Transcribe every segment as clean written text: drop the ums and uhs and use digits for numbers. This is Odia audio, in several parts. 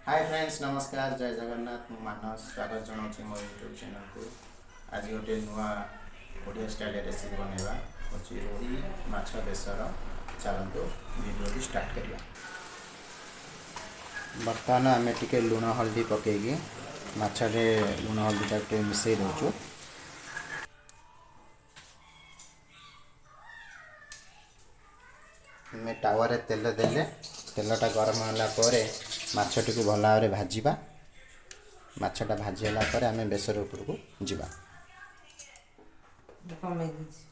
ହାଏ ଫ୍ରେଣ୍ଡସ୍, ନମସ୍କାର, ଜୟ ଜଗନ୍ନାଥ। ମୁଁ ମାନସ, ସ୍ୱାଗତ ଜଣାଉଛି ମୋ ୟୁଟ୍ୟୁବ୍ ଚ୍ୟାନେଲକୁ। ଆଜି ଗୋଟେ ନୂଆ ଓଡ଼ିଆ ଷ୍ଟାଇଲ୍ ରେସିପି ବନେଇବା, ହେଉଛି ରୋହି ମାଛ ବେସର। ଚାଲନ୍ତୁ ଭିଡ଼ିଓଟି ଷ୍ଟାର୍ଟ କରିବା। ବର୍ତ୍ତମାନ ଆମେ ଟିକେ ଲୁଣ ହଳଦୀ ପକାଇକି ମାଛରେ ଲୁଣ ହଳଦୀଟାକୁ ଟିକେ ମିଶାଇ ଦେଉଛୁ। ଆମେ ତାୱାରେ ତେଲ ଦେଲେ, ତେଲଟା ଗରମ ହେଲା ପରେ ମାଛଟିକୁ ଭଲ ଭାବରେ ଭାଜିବା। ମାଛଟା ଭାଜି ହେଲା ପରେ ଆମେ ବେସର ଉପରକୁ ଯିବା। କମେଇ ଦେଇଛି।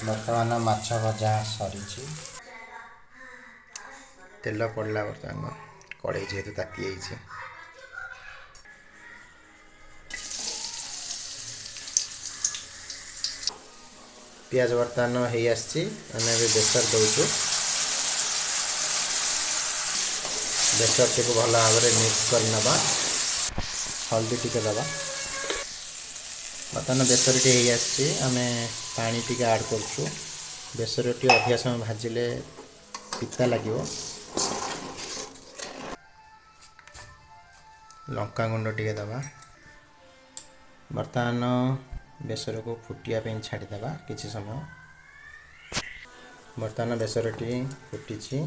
ବର୍ତ୍ତମାନ ମାଛ ଭଜା ସରିଛି, ତେଲ ପଡ଼ିଲା। ବର୍ତ୍ତମାନ କଡ଼େଇ ଯେହେତୁ ତାତି ଯାଇଛି, ପିଆଜ ବର୍ତ୍ତମାନ ହେଇ ଆସିଛି। ଆମେ ଏବେ ବେସର ଦେଉଛୁ। ବେସରଟିକୁ ଭଲ ଭାବରେ ମିକ୍ସ କରିନେବା, ହଳଦୀ ଟିକେ ଦେବା। ବର୍ତ୍ତମାନ ବେସରଟି ହେଇ ଆସିଛି, ଆମେ ପାଣି ଟିକେ ଆଡ଼୍ କରୁଛୁ। ବେସରଟି ଅଧିକା ସମୟ ଭାଜିଲେ ପିତା ଲାଗିବ। ଲଙ୍କା ଗୁଣ୍ଡ ଟିକେ ଦେବା। ବର୍ତ୍ତମାନ ବେସରକୁ ଫୁଟିବା ପାଇଁ ଛାଡ଼ିଦେବା କିଛି ସମୟ। ବର୍ତ୍ତମାନ ବେସରଟି ଫୁଟିଛି,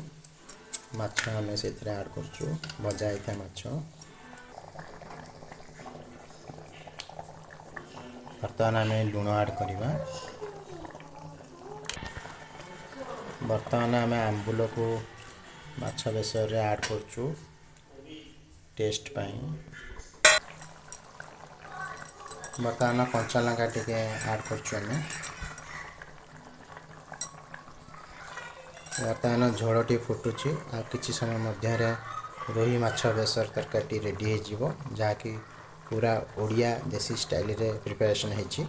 ମାଛ ଆମେ ସେଥିରେ ଆଡ଼୍ କରୁଛୁ, ଭଜା ହେଇଥିବା ମାଛ। ବର୍ତ୍ତମାନ ଆମେ ଲୁଣ ଆଡ଼୍ କରିବା। ବର୍ତ୍ତମାନ ଆମେ ଆମ୍ବୁଲକୁ ମାଛ ବେସରରେ ଆଡ଼୍ କରୁଛୁ ଟେଷ୍ଟ ପାଇଁ। ବର୍ତ୍ତମାନ କଞ୍ଚା ଲଙ୍କା ଟିକେ ଆଡ଼୍ କରୁଛୁ ଆମେ। ବର୍ତ୍ତମାନ ଝୋଳଟି ଫୁଟୁଛି, ଆଉ କିଛି ସମୟ ମଧ୍ୟରେ ରୋହି ମାଛ ବେସର ତରକାରୀଟି ରେଡ଼ି ହେଇଯିବ, ଯାହାକି ପୁରା ଓଡ଼ିଆ ଦେଶୀ ଷ୍ଟାଇଲରେ ପ୍ରିପାରେସନ୍ ହେଇଛି।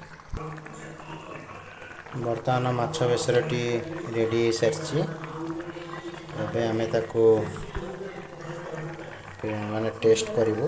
ବର୍ତ୍ତମାନ ମାଛ ବେସରଟି ରେଡ଼ି ହେଇସାରିଛି। ଏବେ ଆମେ ତାକୁ ମାନେ ଟେଷ୍ଟ କରିବୁ।